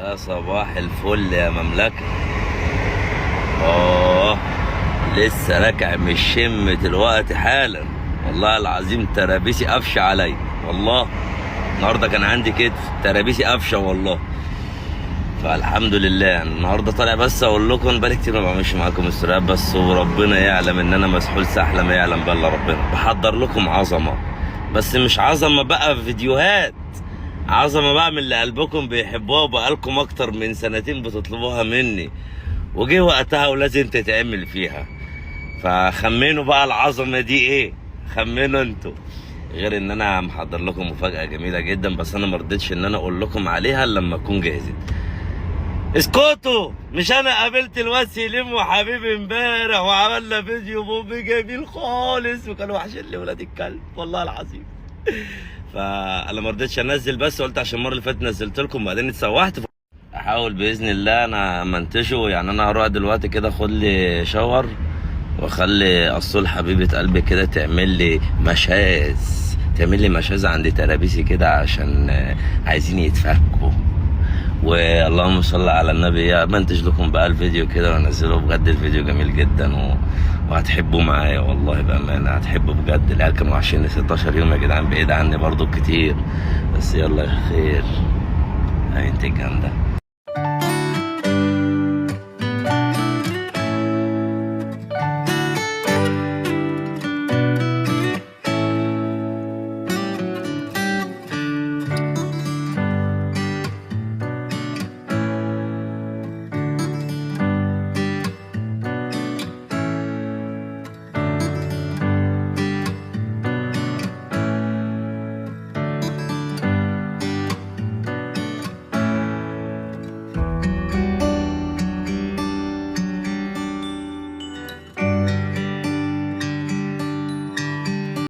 يا صباح الفل يا مملكة. لسه راكع من الشم دلوقتي حالا، والله العظيم ترابيسي قفشة عليا. والله النهارده كان عندي كتف ترابيسي قفشة والله. فالحمد لله يعني النهارده طالع، بس اقول لكم بقالي كتير ما بعملش معاكم استوريات، بس وربنا يعلم ان انا مسحول سحله ما يعلم بها الا ربنا. بحضر لكم عظمه، بس مش عظمه بقى في فيديوهات، عظمه بقى من اللي قلبكم بيحبوها وبقالكم اكتر من سنتين بتطلبوها مني، وجه وقتها ولازم تتعمل فيها. فخمنوا بقى العظمة دي ايه، خمنوا انتوا. غير ان انا محضر لكم مفاجاة جميلة جدا، بس انا ما رضيتش ان انا اقول لكم عليها الا لما اكون جاهزين. اسكتوا، مش انا قابلت الواد سليم وحبيبي امبارح وعملنا فيديو بوب جميل خالص، وكانوا وحشين لي ولاد الكلب والله العظيم. فانا ما رضيتش انزل، بس قلت عشان المرة اللي فاتت نزلت لكم بعدين اتسوحت. احاول باذن الله انا منتشه، يعني انا هروح دلوقتي كده اخد لي شاور واخلي اصول حبيبه قلبي كده تعمل لي مشاز، تعمل لي مشاز عند ترابيسي كده عشان عايزين يتفكوا. واللهم صل على النبي. يا منتج لكم بقى الفيديو كده وانزله، بجد الفيديو جميل جدا وهتحبوه معايا والله بامانه، هتحبوا بجد. العيال كانوا وحشيني 16 يوم يا جدعان، بعيد عني برضو كتير، بس يلا خير. انت الجامدة.